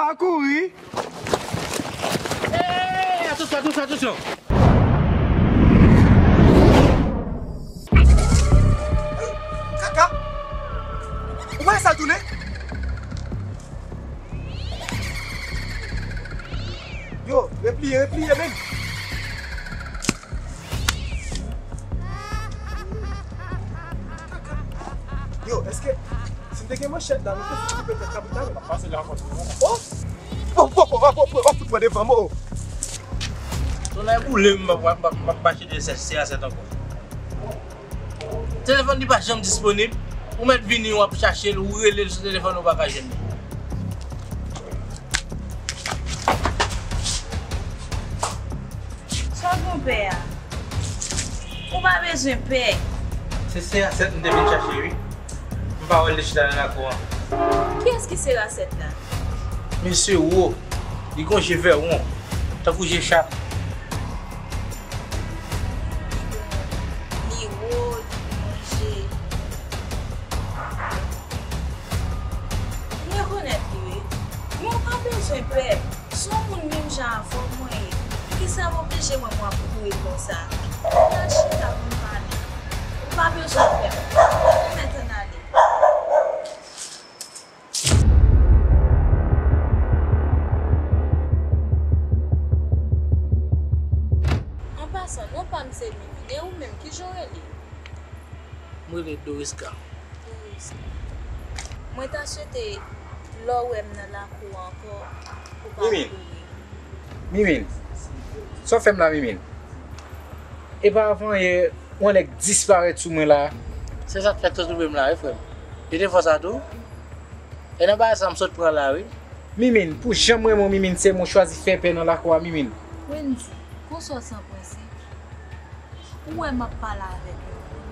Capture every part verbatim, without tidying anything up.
A kouri. Ey, atansyon, atansyon, atansyon. Kaka! Ou wè sa tounen? Yo, repliye, repliye, men. Yo, èske si m te gen manchèt la, nou te fout koupe tèt kabrit la, men. Pase la ankò. Oh! Oh, oh, oh, oh, oh, oh, fout mwen devan m, oh. Tonnè boule m, m ap, m ap, m ap mache de sè, sè a sèt ankò. Telefòn li pa janm disponib. Ou mèt vini, w ap chache l, ou rele l sou telefòn, ou pa ka jwenn li. Sa w gen pè a? Ou pa bezwen pè. Se sè a sèt m te vin chache, wi. M pa wè l te chita nan lakou an. Kiyès ki sè a sèt la? Mesye wo, li gon je vè won, tankou je chat. Li wo, li gon je. M rekonèt li, wi. Men w pa bezwen pè. Se yon moun menm jan avè w mwen ye. Kisa w oblije wè m w ap kouri konsa? Ann al chita pou n pale. Ou pa bezwen pè. Ou mèt ann ale. An pasan, non pa m se Mimine, ou menm, kijan w rele? Mwen rele Doriska. Doriska. Mwen ta swete lè w wè m nan lakou a ankò, ou pa kouri. Mimine, sa w fè m la, Mimine? E pa avan yè, yon nèg disparèt sou mwen la. Se sa k fè w twouve m la, wi, frè m. E te fò sa tou? E nan bagay sa m sot pran la, wi. Mimine, pou jan m renmen w, Mimine, se mwen w chwazi fè pè nan lakou a, Mimine. Wendy, konsa w san prensip. Ou wè m ap pale avèk yon moun,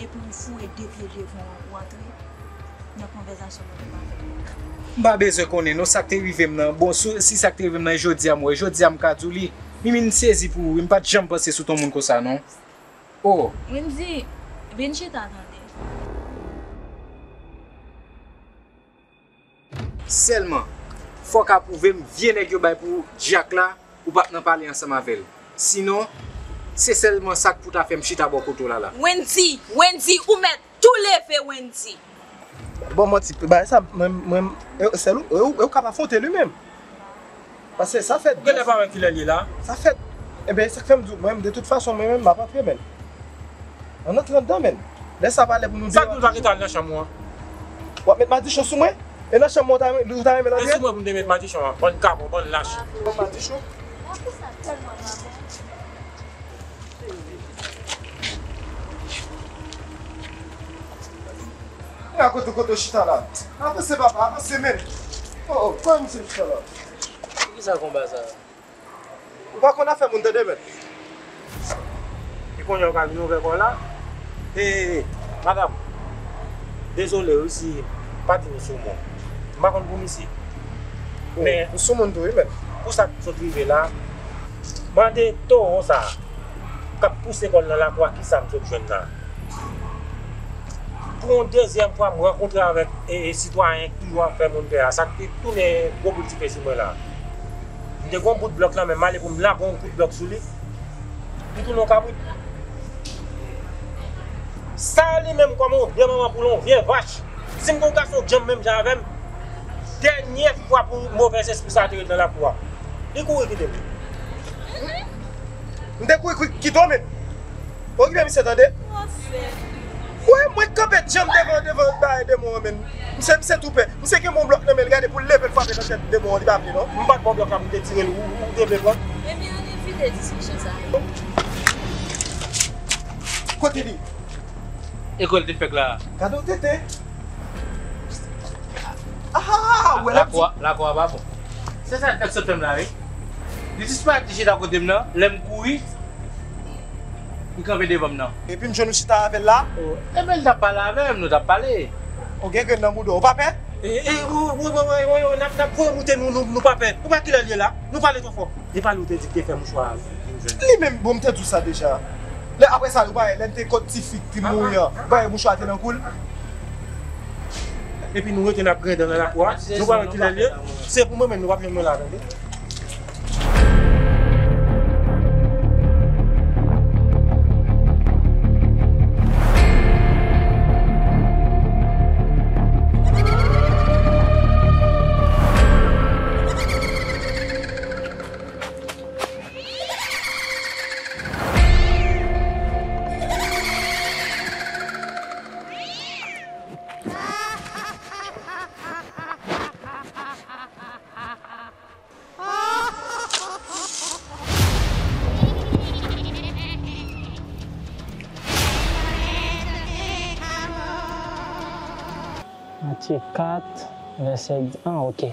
epi ou foure de pye devan w, ou antre nan konvèsasyon mwen menm avèk ou. M pa bezwen konnen non sa k te rive m nan. Bon, si, si sa k te rive m nan e jodi a m wè, jodi a m ka di w li. Mimine, m sezi pou ou, wi, m pa t janm panse sou t on moun konsa non. Oh. Wendy, vin chita tande. Sèlman, fò w ka pwouve m vye nèg yo bay pou Dyak la, ou pa t nan pale ansanm avè l. Sinon, se sèlman sa k pou ta fè m chita bò kote w la la. Wendy, Wendy, ou mèt tou leve, Wendy. Bon, manti, bagay sa, mwen, mwen, e, sèl ou, e, ou, e ou k ap afwonte li menm. Paske sa fèt. Ou genlè pa wè kilè l ye la? Sa fèt. Enben, sa k fè m di w, mwen, de tout fason, mwen menm, m ap antre, men. Ann antre anndan, men. Lè sa pa lè pou nou deyò. Sa k di w pa gentan al nan chanm ou an? W ap met madichon sou mwen? E nan chanm mwen, ou ta, ou ta renmen l antre? E sou mwen pou m te met madichon an? Bann kapon, bann lach. Bann madichon. Gad kote, kote w chita la. Avanse, papa, avanse, men. Oh, oh, kòman misye chita la? Poukisa konba sa? Ou pa konn afè moun, tande, men. E kounye a ou ka vin ouvè kò w la? E, e, e, madanm, dezole wi si m pa di nou sou moun. M pa konn pou misye. Men, ou sou moun tou wi, men. Pou sa k sot rive la, mande towo sa a k ap pouse kò l nan lakou a, kisa m sot jwenn la. Pou yon dezyèm fwa, m rankontre avèk, e, e, sitwayen ki toujou ap fè moun pè a, sa k te tounen gwo boul dife sou mwen la. M te gen yon bout blòk nan men m, m ale pou m lage yon kout blòk sou li. Li tounen yon kabrit. Sa li menm kòman yon vye manman poul, yon vye vach. Si m te yon gason djanm menm jan avè m, dènye fwa pou movèz espri sa te ret nan lakou a. Li kouri kite m. M te kouri, kouri kite w, men. Okipe misye, tande. Ou wè mwen kanpe djanm devan, devan bagay demon an, men. Misye, misye tou pè. Misye gen yon blòk nan men l, gade pou l leve l frape nan tèt demon an, li pa vle non. M pa t ba w blòk la pou m te tire l, ou, ou te vle pran. Ebyen, ann evite diskisyon sa yo. Kote li? E kò l te fèk la. Gade yon tenten. Ah, ou wè l ap di. Lakou a, lakou a pa bon. Se sa l fèk sot fè m la, wi. Li disparèt, li chita kote m nan. Lè m kouri, li kanpe devan m nan. Epi m jwenn ou chita avè l la. Oh, ebyen, l t ap pale avè m, nou t ap pale. Ou gen grenn nan mouda w, ou pa pè? E, e, o, o, n ap, n ap voye moute nou, nou, nou pa pè. Ou pa kilè l ye la? Nou pale twò fò. E pa li ou te di k te fè mouchwa a vin jwenn li? Li menm, bon, m te di w sa deja. Lè, apre sa, ou pa wè, lè n te kot tifi ki mouri an, ou pa wè mouchwa a te nan kou l? Epi nou rete n ap griyen dan nan lakou a. Nou pa wè kilè l ye. Se pou mwen menm, nou p ap jwenn mwen la, tande. Matye kat, vèsè dis. Ah, ok.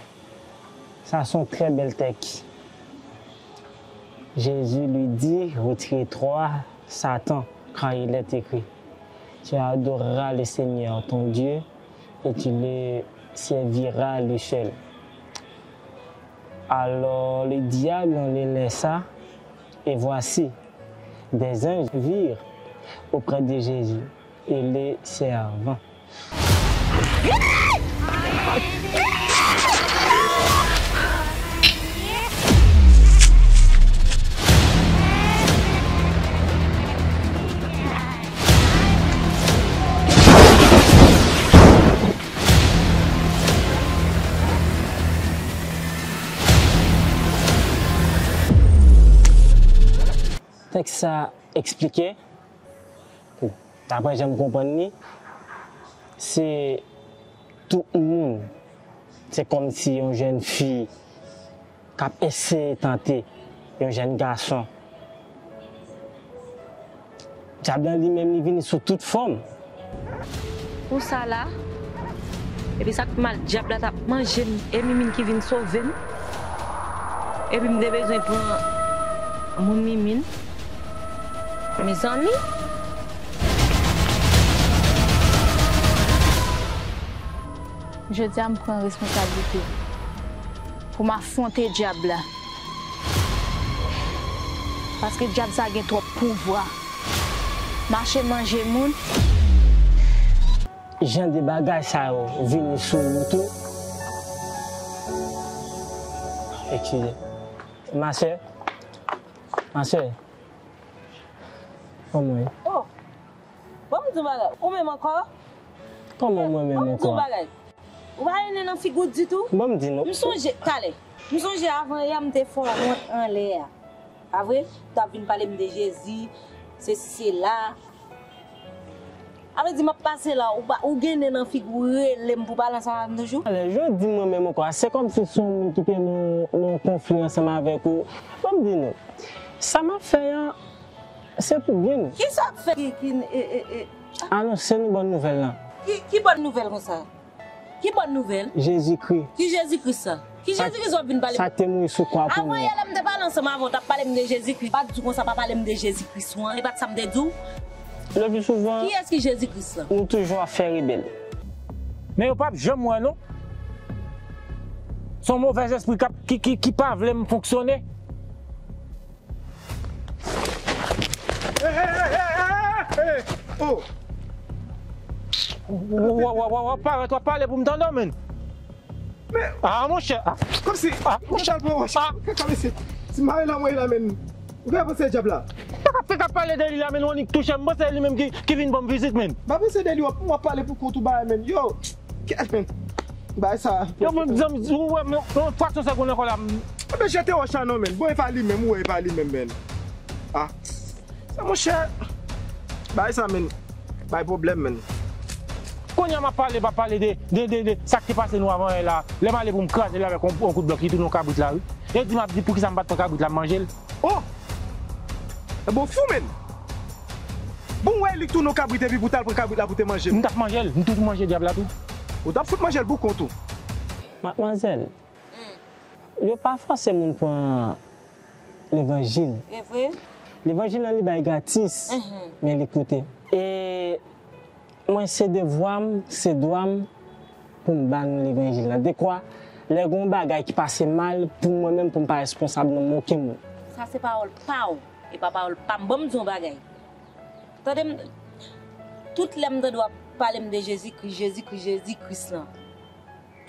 Sa se yon trè bèl tèks. Jésus lui dit, retire-toi, Satan, car il est écrit, tu adoreras le Seigneur ton Dieu et tu le serviras lui seul. Alors le diable allait laisser ça, et voici, des anges virent auprès de Jésus et le servant. Tèks sa eksplike, daprè jan m konprann li, se tout moun, se kòmsi yon jèn fi k ap eseye tante yon jèn gason. Dyab la li menm li vini sou tout fòm. Pou sa la, epi sa k mal dyab la t ap manje m, e Mimine ki vin sove m. Epi m te bezwen pran moun Mimine. Mezanmi. Jodi a m pran responsablite pou m afwonte dyab la. Paske dyab sa gen twòp pouvwa. Mache manje moun. Jan de bagay sa yo vini sou ou tou. Eskize. Ma sè. Ma sè. Kòman ye? Oh. Ban m di w bagay. Ou menm ankò? Kòman mwen menm ankò? Ban m di w bagay. Ou pa gen nen nan figi w ditou? Ban m di nou. M sonje, talè. M sonje avan yè m te fè w wont anlè a. Pa vre? Ou t ap vin pale m de Jezi, sesi sela. A vle di m ap pase la, ou pa, ou gen nen nan figi w rele m pou pale ansanm avè m toujou? Alè, jodi mwen menm ankò, se kòmsi se yon moun ki te nan, nan konfli ansanm avèk ou. Ban m di nou, sa m ap fè a, se pou byen nou. Kisa w ap fè ki, ki, e, e, e, anonse nou bòn nouvèl lan? Ki, ki bòn nouvèl konsa? Ki bòn nouvèl? Jezikri. Ki Jezikri sa? Ki Jezikri sa w ap vin pale? Sa k te mouri sou kwa pou nou. Avan yè la m te pale ansanm avè w, w t ap pale m de Jezikri. Pa t di w konsa, pa pale m de Jezikri sou an. E pa t sa m te di w? Le pli souvan, kiyès ki Jezikri sa? Nou toujou ap fè rebèl. Men yo p ap janm wè non. Se yon movèzespri k ap, ki, ki, ki pa vle m fonksyone. Hey, hey, hey, hey, hey, hey! Oh! W ap parèt, w ap pale pou m tande w, menn. Men, ah, monchè. Ah, kòmsi, ah, monchè, al pran wòch. Ah, kaka mesye. Ti mare la, mwen la, menn. Ou ka panse dyab la? Kaka fèk ap pale de li la, menn, w annik touche m. M panse li menm ki, ki vin ban m vizit, menn. Pa panse de li, w ap, w ap pale pou kont ou, bagay, menn. Yo! Kèt, menn. Bagay sa. Yo, menm zanmi, ou wè, men, yon fason sa konn ankò la. Enben, jete wòch la non, menn. Bon, e pa li menm, ou wè, e pa li menm, menn. Ah. Sa, monchè. Bagay sa, menn. Bay pwoblèm, menn. Kounye a m ap pale, m ap pale de, de, de, de sa k te pase nou avan yè la. Lè m ale pou m kraze l avèk yon, yon kout blòk ki tounen yon kabrit la, wi. E di m ap di poukisa m pa t pran kabrit la, m manje l. Oh! Enben, w fou, menn. Bon, w wè li k tounen yon kabrit epi pou w t al pran kabrit la pou w te manje l. M t ap manje l, m toujou manje dyab la tou. Ou t ap fout manje l pou kont ou. Madmwazèl, yo pa fòse moun pran levanjil. E vre? Levanjil lan li bay gratis, men li koute. E mwen se devwa m, se dwa m, pou m ba nou levanjil la. Dekwa, lè gen yon bagay ki pase mal, pou mwen menm, pou m pa responsab nan men okenn moun. Sa se pawòl pa w, e pa pawòl pa m. Ban m di w yon bagay. Tande m, tout lè m tande w ap pale m de Jezikri, Jezikri, Jezikri lan.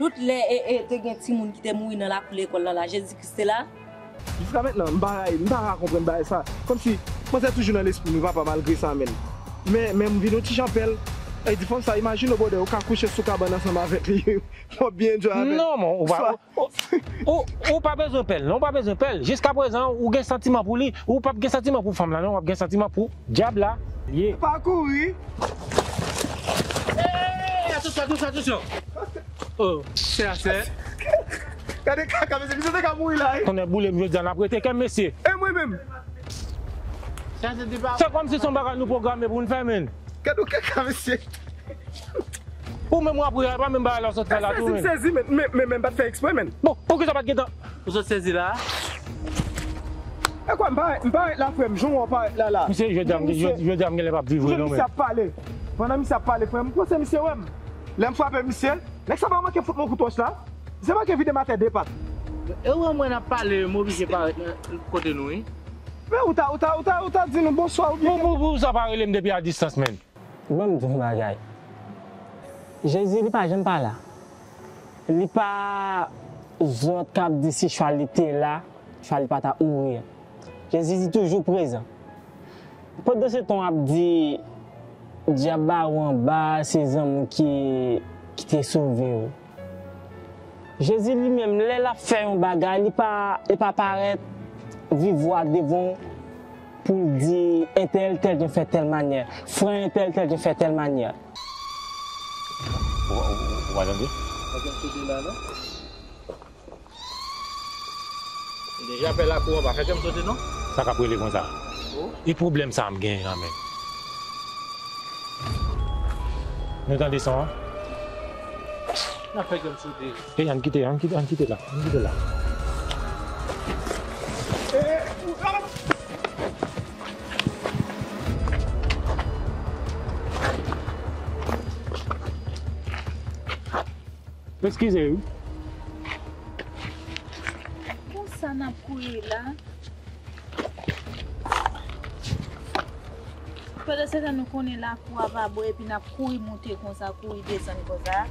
Tout lè e, e, te gen timoun ki te mouri nan lakou lekòl la, la, Jezi Kris te la. Jiska mentnan, m pa, m pa ka konprann bagay sa. Kòmsi, manzè toujou nan lespri m, wi, papa, malgre sa, menm. Men, men m vin yon ti jan pè l. E di fanm sa, imajine w, brother, ou ka kouche sou kabann ansanm avèk li. W ap byen enjoy avè l. Non, man, ou pa, ou, ou, ou pa bezwen pè l, non, ou pa bezwen pè l. Jiska prezan, ou gen santiman pou li, ou p ap gen santiman pou fanm la, non, w ap gen santiman pou dyab la. Ye. Pa kouri. Ey, atansyon, atansyon, atansyon. Oh, sè a sè. Gade kaka, mesye, misye te ka mouri la, wi. Tonnè boule m, jodi a n ap rete kè m, mesye. E mwen menm? Se kòmsi se yon bagay nou pwograme pou n fè, menn. Gade yon kaka, mesye. Ou menm w ap ri a, e pa menm bagay la w sot fè la tou, menn. Sezi, m sezi, men, men, men, men m pa t fè eksprè, menn. Bon, poukisa w pa t gentan? Ou sot sezi la? E kwa, m parèt, m parèt la, frè m, jan w wè w parèt la, la. Misye, jodi a, m, jodi a, m genlè p ap viv vre, non, men. Misye ap pale. Pandan misye ap pale, frè m, m panse misye wè m. Lè m frape misye, nèg sa pa manke fout mwen kout wòch la. Misye manke vide m atè de pat. E ou wè mwen n ap pale, m oblije parèt nan kote nou, wi. Men ou ta, ou ta, ou ta, ou ta di nou bonswa oubyen. Pou, pou, pou sa pa rele m depi a distans, menn. Ban m di w yon bagay. Jezi, li pa janm pa la. Li pa zòt k ap di si chwal li te la, chwal li pa ta mouri an. Jezi, li toujou prezan. Pandan se tan w ap di, dyab ba ou anba, se zanmi w ki, ki te sove w. Jezi li menm, lè l ap fè yon bagay, li pa, li pa parèt vivwa devan w pou l di entèl tèl jan fè tèl manyè, frè entèl tèl jan fè tèl manyè. Ou, ou, ou pa tande? Pa gen kote la, non? Deja fè lakou an, pa fè kè m sote non. Sa k ap rele konsa? Oh. E pwoblèm sa a m genyen an menm. Nou tande son an? N ap fè kè m sote. Ey, ann kite, ann kite, ann kite la, ann kite la. Eskize wi. Konsa n ap kouri la. Pandan se tan nou konnen lakou a pa bon epi n ap kouri moute konsa, kouri desann konsa.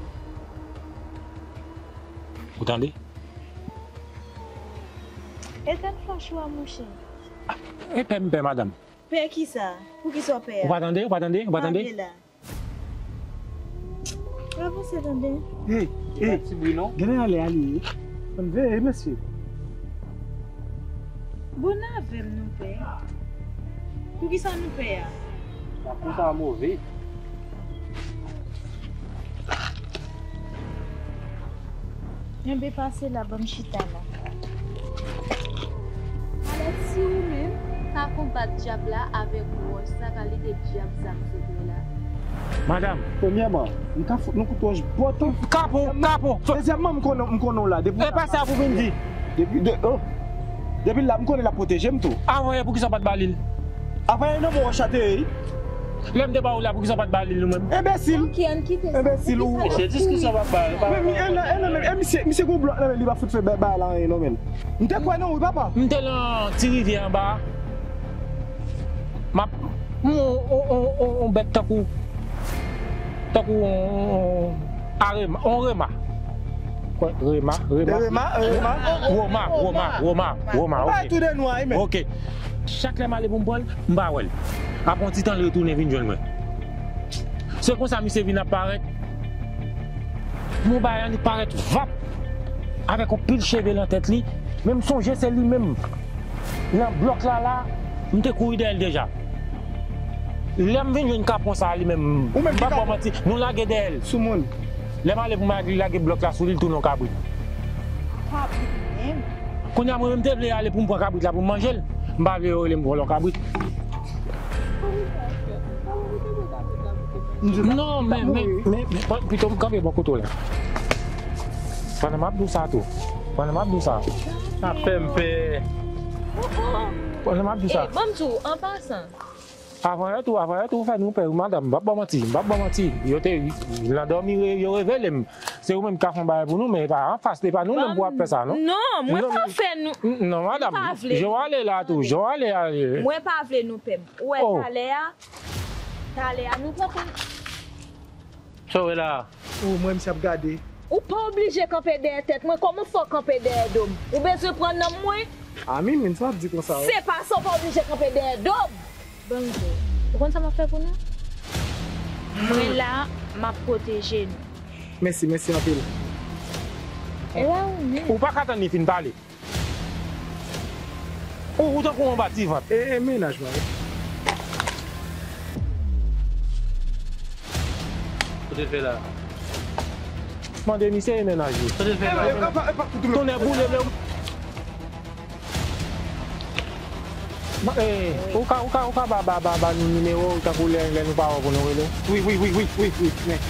Ou tande? Etenn flach ou a, monchè. E pè m pè, madanm. Pè kisa? Poukisa w pè a? Ou pa tande? Ou pa tande? Ou pa tande? Pale la. Avanse tande. Hey, hey. Ti bri non. Gade anlè a li ye. Ann veye mesye. Bon avè m nou pè. Poukisa nou pè a? Lakou sa move. Enben pase la, ban m chita la. Alèt si ou menm ka konbat dyab la avèk wòch, sa kalite dyab sa m sot wè la? Madanm. Premyèman, m ka fout nou kout wòch bò tou. Kapon, kapon. Dezyèmman, m konnen, m konnen w la. Depi e pa sa pou vin di. Depi de, oh. Depi la, m konnen l ap pwoteje m tou. Avan yè, poukisa w pa t ba li l? Avan yè, nan men wòch la te ye. Lè m te ba ou la, poukisa w pa t ba li l ou menm? Enbesil. Ok, ann kite sa. Enbesil ou. Se diskisyon w ap ba l. Men, men, e nan, e nan, men, e misye, misye gon blòk nan men li, pa fout fè bay, bay la anyen non, men. M te kwè nan ou wi, papa. M te nan ti rivyè anba a. M ap, m, on, on, on, on, on bèt tankou, tankou on, on, on arema, on rema. Kwè, rema, rema. Rema, rema. Woma, woma, woma, woma, ok. Bay tou de nou a wi, men. Ok. Chak lè m ale pou m pran l, m pa wè l. Apre yon ti tan, l retounen vin jwenn mwen. Se konsa misye vin ap parèt. Bon, bagay la, li parèt vap avèk yon pil cheve nan tèt li. Men m sonje se li menm. Nan blòk la, la, m te kouri dèyè l deja. Lè m vin jwenn kapon sa a li menm, m p ap ba w manti, nou lage dèyè l. Soumoun. Lè m ale pou m al lage blòk la sou li, l tounen yon kabrit. Kabrit menm? Kounye a, mwen menm, m te vle ale pou m pran kabrit la pou m manje l. M pa vle yo rele m vòlò kabrit. Non, men, men, men, men, pito m kanpe bò kote w la. Pandan m ap di w sa tou. Pandan m ap di w sa. Sa fè m pè. Pandan m ap di w sa. Ey, ban m di w, an pasan. Avan yè tou, avan yè tou, ou fè nou pè, wi, madanm. M p ap ba w manti, m p ap ba w manti. Yo te, nan dòmi, yo revele m. Se ou menm ki ka fè yon bagay pou nou, men e pa anfas, e pa nou menm pou w ap fè sa, non. Non, mwen pa fè nou. Non, madanm, jan w ale la tou, jan w ale a. Mwen pa vle nou pè m. Ou wè talè a, talè a, nou pran pou. Sa w wè la a? O, mwen, misye ap gade. Ou pa oblije kanpe dèyè tèt mwen. Kòman w fè w kanpe dèyè do m? Ou bezwen pran nanm mwen? A, Mimine, sa w ap di konsa, wi. Se pa sa, w pa oblije kanpe dèyè do m. Bon, ou konn sa m ap fè pou nou? Mwen la, m ap pwoteje nou. Mèsi, mèsi anpil. E pa ou menm. Ou pa ka tann li fin pale. Ou, ou tankou yon anba ti vant. E, e mennaj mwen, wi. Kote l fè la? Mande misye e mennaj li. Kote l fè la? Tonnè boule m. Ma, eh, ou ka, ou ka, ou ka ba, ba, ba, ba nou nimewo w, tankou lè, lè nou pa wè pou nou rele? Wi, wi, wi, wi, wi, wi, men.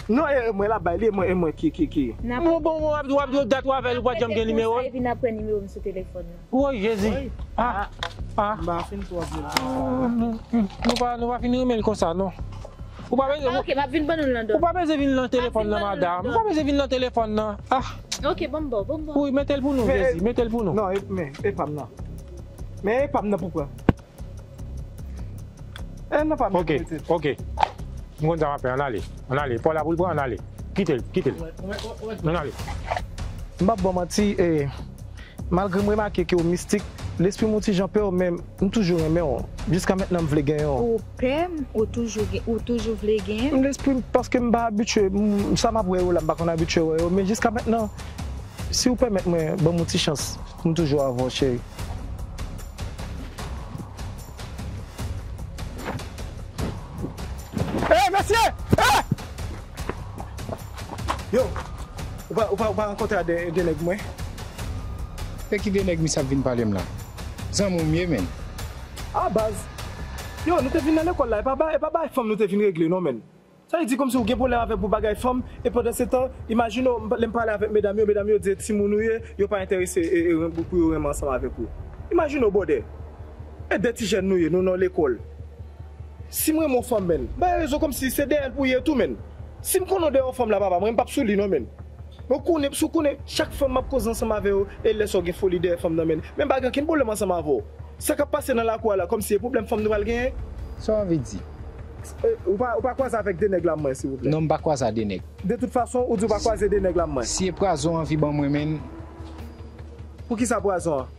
Non, e, e mwen la bay li, e mwen, e mwen ki, ki, ki. Bon, bon, w ap, w ap, w ap dat w avè l, ou pa janm gen nimewo l. Sa e vin apre nimewo m sou telefòn nan. Woy, Jezi. Woy. Ah, ah. M pa fin twò byen. Oh, nou, nou, nou pa, nou pa fin renmen l konsa, non. Ou pa bezwen, ah, ok, m ap vin ban nou l nan dòmi. Ou pa bezwen vin nan telefòn nan, madanm. Ou pa bezwen vin nan telefòn nan. Ah. Ok, ban m ba w, ban m ba w. Wi, mete l pou nou, Jezi, mete l pou nou. Non, e, men, e pa m nan. Men e pa m nan pou pran. Eh, nan pa m. Ok, ok. M konn sa m ap fè, ann ale. Ann ale. Paw la pou l pran, ann ale. Kite l, kite l. Ann ale. M p ap ba w manti, eh, malgre m remake ke w mistik, lespri m yon ti jan pè w, men m toujou renmen w. Jiska mentnan m vle genyen w. Ou pè m, ou toujou gen, ou toujou vle genyen m? Lespri m, paske m pa abitye, m, sa m ap wè yo la, m pa konn abitye wè yo, men jiska mentnan, si w pèmèt mwen, ban m yon ti chans, m toujou avè w, cheri. Ey, mesye! Ey! Yo, ou pa, ou pa, ou pa rankontre ak de, de nèg mwen? E ki de nèg misye ap vin pale m la? Zanmi w m ye, menn. Ah, baz. Yo, nou te vin nan lekòl la, e pa ba, e pa bagay fanm nou te vin regle, non, menn. Sa vle di kòmsi ou gen pwoblèm avèk pou bagay fanm, e pandan se tan, imajine w, m, lè m pale avèk medam yo, medam yo di e timoun ou ye, yo pa enterese e, e, pou yo renmen ansanm avèk ou. Imajine w, bwòdè. E de ti jèn nou ye, nou nan lekòl. Si m renmen yon fanm, menn, m pa gen rezon kòmsi se dèyè l pou ye tou, menn. Si m konnen w dèyè yon fanm la, papa, mwen, m p ap sou li, non, menn. Mwen konnen, si w konnen, chak fwa m ap koze ansanm avè yo, e lè sa w gen foli dèyè fanm nan, menn. Men m pa gen okenn pwoblèm ansanm avè w. Sa k ap pase nan lakou a la, kòmsi e pwoblèm fanm nou pral genyen? Sa w anvi di? Eh, ou pa, ou pa kwaze avèk de nèg la, mwen, silvouplè? Non, m pa kwaze a de nèg. De tout fason, ou di ou pa kwaze de nèg la, mwen. Si e pwazon w anvi ban mwen, menn. Poukisa pwazon an?